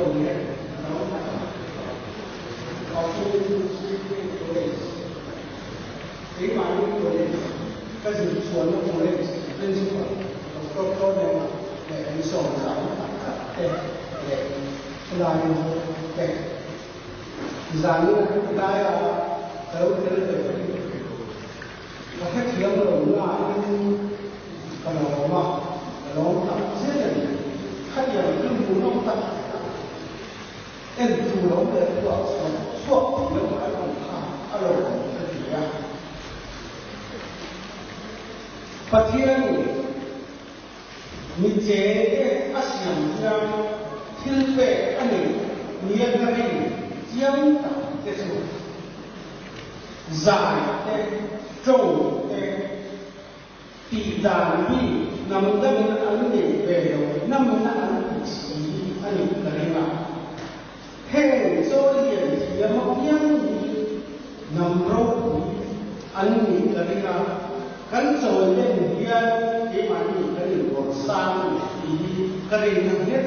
lo ni e, ka lo tak a. Auxiliary Speaking College, keimahni college, ka zir chhuahna college principal Doctor Tawnnema leh kan sawmzam tak tak te leh khawlai te zanin a heti laia ka lo tel ve hi ka hrethiam lo nain ka lawm a, ka lawm tak zet a ni. Khatiang thil hmuhnawm tak tak en tur a awm leh pawh chhuak chhuak thiam an awm kha a lawm ka ti a. Pathianin mi chengte a siam hian thil pek a nei nia ka rin chiang tak te chu zai te, tawng te, tih dan hi hnam dangin an neih ve lo hnamna an ti si a nih ka ring a. Heng chawi lian thiam apiang hi hnam ropui an nih ka ring a, kan chawi len hian keimahni kan inbawrh sang tih hi ka rinna nghet